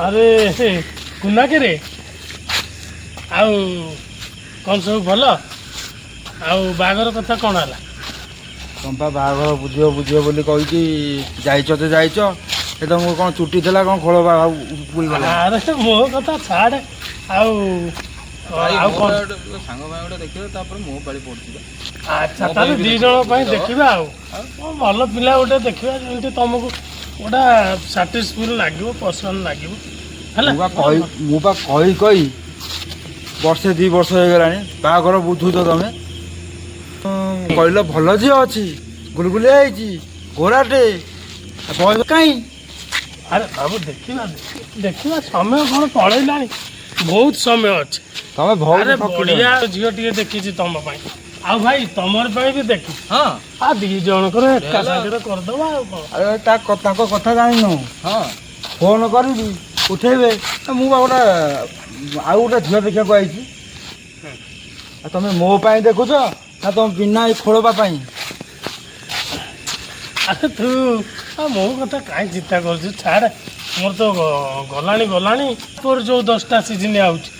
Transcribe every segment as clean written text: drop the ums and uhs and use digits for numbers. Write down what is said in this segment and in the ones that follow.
ଆରେ କୁନା କିରେ, ଆଉ କ'ଣ ସବୁ ଭଲ? ଆଉ ବାହାଘର କଥା କ'ଣ ହେଲା? ତମେ ପା ବାହାଘର ବୁଝିବ ବୁଝିବ ବୋଲି କହିକି ଯାଇଛ ତ ଯାଇଛ, ଏ ତମକୁ କ'ଣ ଚୁଟି ଥିଲା କ'ଣ ଖୋଳ ଉପୁଡ଼ିଗଲା? ଆରେ ମୋ କଥା ଛାଡ଼େ, ଆଉ ଆଉ କ'ଣ ସାଙ୍ଗ ପାଇଁ ଗୋଟେ ଦେଖିବ, ତାପରେ ମୋ ପାଳି ପଡୁଛି। ଆଚ୍ଛା, ମୋ ପାଇଁ ତାହେଲେ ବି ଦି ଦେଖିବ, ଜଣଙ୍କ ପାଇଁ ବୁଝିଲ? ଦେଖିବା। ଆଉ କଣ ଭଲ ପିଲା ଗୋଟେ ଦେଖିବା, ଯେମିତି ତମକୁ ଗୋଟେ ସାଟିସ୍ଫୁଲ୍ ଲାଗିବ, ପସନ୍ଦ ଲାଗିବ, ହେଲା? ମୁଁ ବା କହି କହି ବର୍ଷେ 2 ବର୍ଷ ହେଇଗଲାଣି, ବାହାଘର ବୁଝୁଛ ତମେ। କହିଲ ଭଲ ଝିଅ ଅଛି, ଗୁଲଗୁଲିଆ ହେଇଛି, ଗୋରାଟେ, ବୟସ କାହିଁ? ଆରେ ବାବୁ, ଦେଖିବା ଦେଖିବା, ସମୟ କ'ଣ ପଳେଇଲାଣି? ବହୁତ ସମୟ ଅଛି। ତମେ ବହୁତ ଆରେ ଠକିଲଣି। ବଢିଆ ଝିଅ ଟିକେ ଦେଖିଛି ତମ ପାଇଁ, ଆଉ ଭାଇ ତମର ପାଇଁ ବି ଦେଖିଛି। ଆଉ ଦି ଜଣଙ୍କର ଏକା ସାଙ୍ଗରେ କରିଦବା, ଆଉ କ'ଣ? ଆରେ ତାଙ୍କ କଥା ଜାଣିନୁ। ଫୋନ କରିବି ଉଠେଇବେ, ମୁଁ ବା ଗୋଟେ ଆଉ ଗୋଟେ ଝିଅ ଦେଖିବାକୁ ଆଇଛି। ଆଉ ତମେ ମୋ ପାଇଁ ଦେଖୁଛ ନା ତମ ବିନା ଏଇ ଖୋଳପା ପାଇଁ? ଆରେ ତୁ ଆଉ ମୋ କଥା କାହିଁ ଚିନ୍ତା କରୁଛୁ? ଛାଡ଼େ, ମୋର ତ ଗଲାଣି ଗଲାଣି। ତୋର ଯୋଉ 10ଟା ସିଜିନ୍ ଆଉଛି,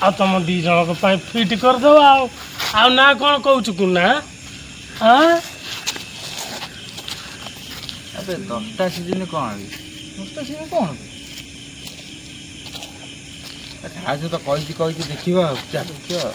ଆଉ ତମ ଦି ଜଣଙ୍କ ପାଇଁ ଫିଟ୍ କରିଦେବା। ଆଉ ନା କ'ଣ କହୁଛୁ କୁନା? ଆଁ? ଆବେ 10ଟା ସିଜିନ୍ କ'ଣ ବି? 10ଟା ସିଜିନ୍ କ'ଣ? ତା ସହିତ କହିଛି କହିଛି, ଦେଖିବା ଆଉ ଚାଲ। ଦେଖିବା।